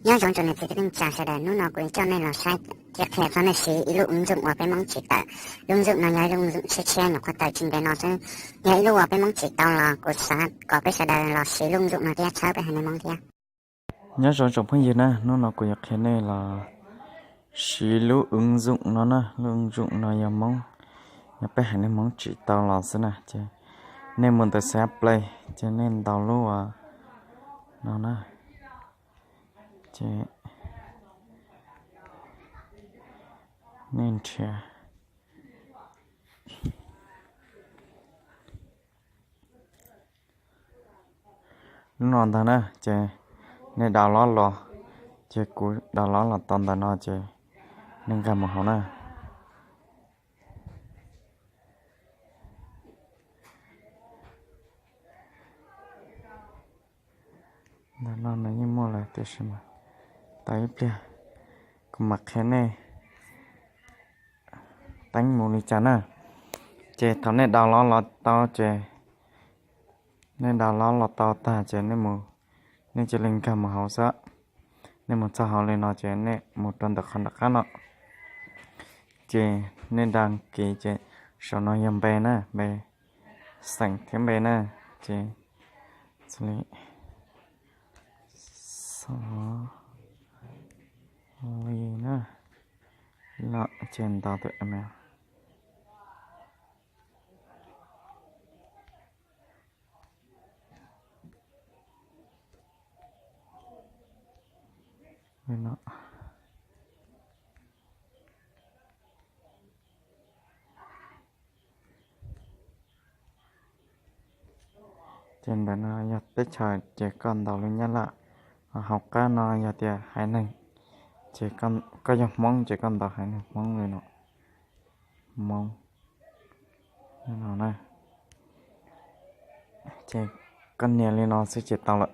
Nyob zoo tsoom niam txiv kwv tij neej tsa sawv daws, hnub no kuv coj nej los saib thiab qhia txog nej siv ib lub ứng dụng uas peb Hmoob tsim tawm. Lub ứng dụng no yog ib lub ứng dụng tshiab tshiab nyuam qhuav tawm tsis ntev no xwb. Yog ib lub uas peb Hmoob tsim tau los kuv xav kom peb sawv daws los siv lub ứng dụng no thiab txhawb peb haiv neeg Hmoob thiab. Nyob zoo tsoom phooj ywg na, hnub no kuv yuav qhia nej los siv lub ứng dụng no na. Lub ứng dụng no yog Hmoob, yog peb haiv neeg Hmoob tsim tau los xwb na. Ces nej mus ntawm xab play, ces nej ntaus lub uas no na, ces nej nrhiav lub no ntag na. Ces nej download los, ces kuv download los tau ntawm no ces nej nkag mus hauv na. Ntawm no nws yeej muaj lawm tiam sis mas tau ib pliag kuv mam qhia nej teeb mus li cas na. Ces thaum nej download los tau ces nej download los tau tag ces nej mus, nej cia li nkag mus hauv xwb. Nej mus txog hauv li no ces nej mus rau ntawm qhov nram qab no, ces nej đăng ký ces saum no yog npe na, npe, xeem thiab npe na. Ces xws li Xov Li na, los ces ntaus tus email li no. Ces ntawm no yog teb chaws ces koj ntaus lub Nyab Laj, hauv qab no yog tias haiv neeg, ces koj yog Hmoob ces koj ntaus haiv neeg Hmoob li no, Hmoob no na. Ces koj nias li no xwb ces tau lawm.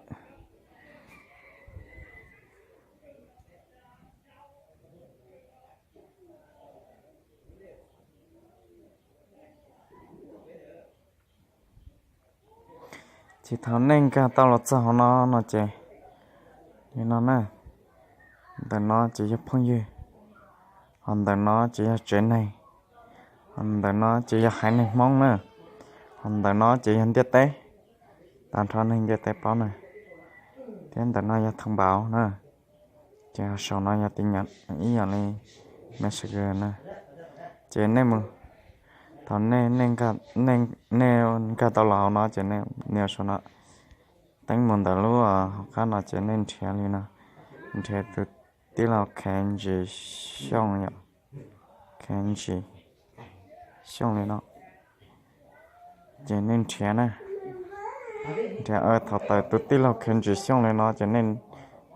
Ces thaum nej nkag tau los txog hauv no no ces, li no na, ntawm no ces yog phooj ywg, ho ntawm no ces yog tsev neeg, ho ntawm no ces yog haiv neeg Hmoob na, ho ntawm no ces yog ntiaj teb, tag nrho neeg ntiaj teb paub na, thiab ntawm no yog thông báo na. Ces saum no yog tin nhắn ib yam li Messenger na. Ces nej mus, thaum nej nkag tau los hauv no ces nej nias saum no, teeb mus ntawm lub hauv qab no ces nej nrhiav li no, nrhiav tus tij laug Khenji Xyooj yom, Khenji Xyooj li no. Ces nej nrhiav na, nrhiav thaum tawm tus tij laug Khenji Xyooj li no ces nej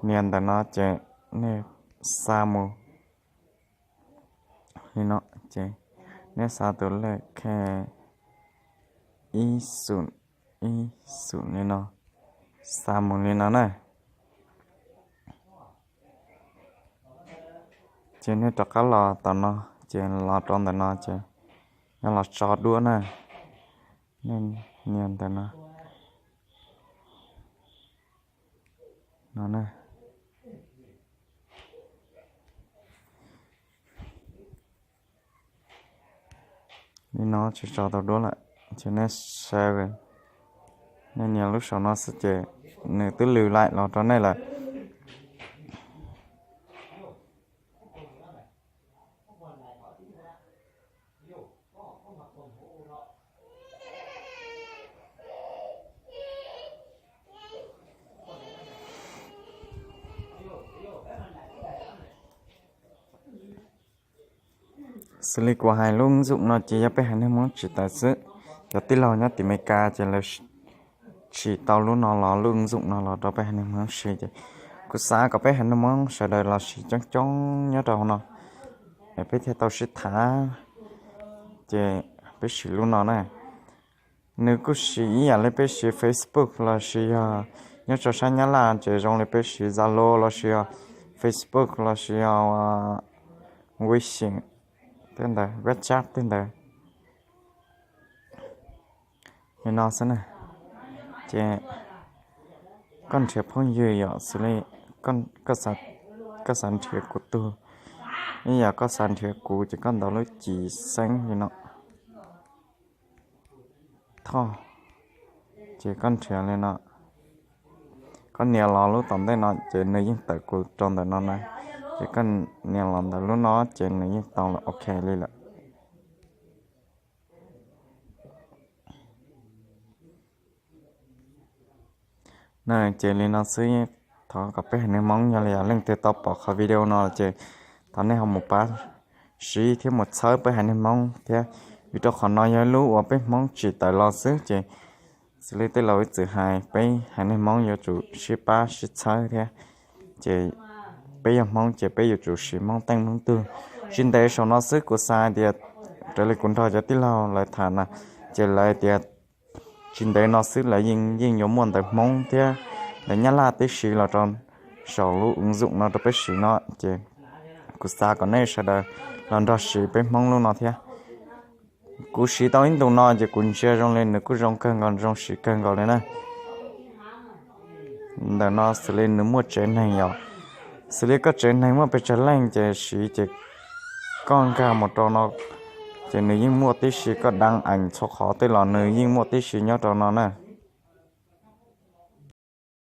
nias ntawm no ces nej xa mus li no, ces nej xa tus lej khe ib xum, ib xum li no, xa mus li no na. Ces nej rov qab los tom no, ces los rau ntawm no ces nyob los tso duab na, nej nias ntawm no, no na. Li no tsis tso tau duab lawm, ces nej sa, nej nias lub saum no xwb ces nws twb lwm laim los rau nej lawm. Xws li kuv hais lub ứng dụng no ces yog peb haiv neeg Hmoob tsim tawm xwb. Cov tij laug nyob tim Amelikas ces lawv tsim tau lub no los, lub ứng dụng no los rau peb haiv neeg Hmoob siv ces kuv xav kom peb haiv neeg Hmoob sawv daws los siv coob coob nyob rau hauv no es peb thiaj tau sib tham. Ces peb siv lub no na. Nws kuj siv ib yam li peb siv Facebook los sis yog nyob rau sab Nyab Laj ces zoo li peb siv Zalo los sis yog Facebook los sis yog Weixin tej ntawd, WeChat tej ntawd. Li no xwb na. Ces koj nrhiav phooj ywg yom, xws li koj xav nrhiav kuv tug, ib yam koj xav nrhiav kuv ces koj ntaus lub ci xeeb li no, thoj, ces koj nrhiav li no, koj nias los lub tom ntej no ces nws yeej tawm kuv rau ntawm no na. Ces koj nias los ntawm lub no ces nws yeej tau lawm, ok li lawm. Na ces li no xwb, thov kom peb haiv neeg Hmoob yog li yog leej twg tau pom qhov video no ces thov nej ho mus pab siv thiab mus txhawb peb haiv neeg Hmoob thiab, vim rau qhov no yog ib lub uas peb Hmoob tsim tawm los xwb ces xws li tej laus ib txwm hais peb haiv neeg Hmoob yuav tsum sib pab sib txhawb thiab. Ces peb yog Hmoob ces peb yuav tsum siv Hmoob teej Hmoob tug. Tsis ntev saum no xwb kuv xav hais tias raws li kuv nrog cov tij laug lawv tham na, ces lawv tias tsis ntev no xwb lawv yeej yuav muaj ntawv Hmoob thiab ntawv Nyab Laj tib si los rau saum lub ứng dụng no rau peb siv no ces kuv xav kom nej sawv daws los nrog siv peb Hmoob lub no thiab. Kuv siv tau ib ntus no ces kuv ntsia zoo li nws kuj zoo kawg nkaus, zoo siv kawg nkaus li na. Ntawm no xws li nws muaj tsev neeg yom, xws li koj tsev neeg muaj pes tsawg leej ces siv ces koj nkag mus rau no ces nws yeej muaj tib si, koj đăng ảnh txhua qhov tej los nws yeej muaj tib si nyob rau no na.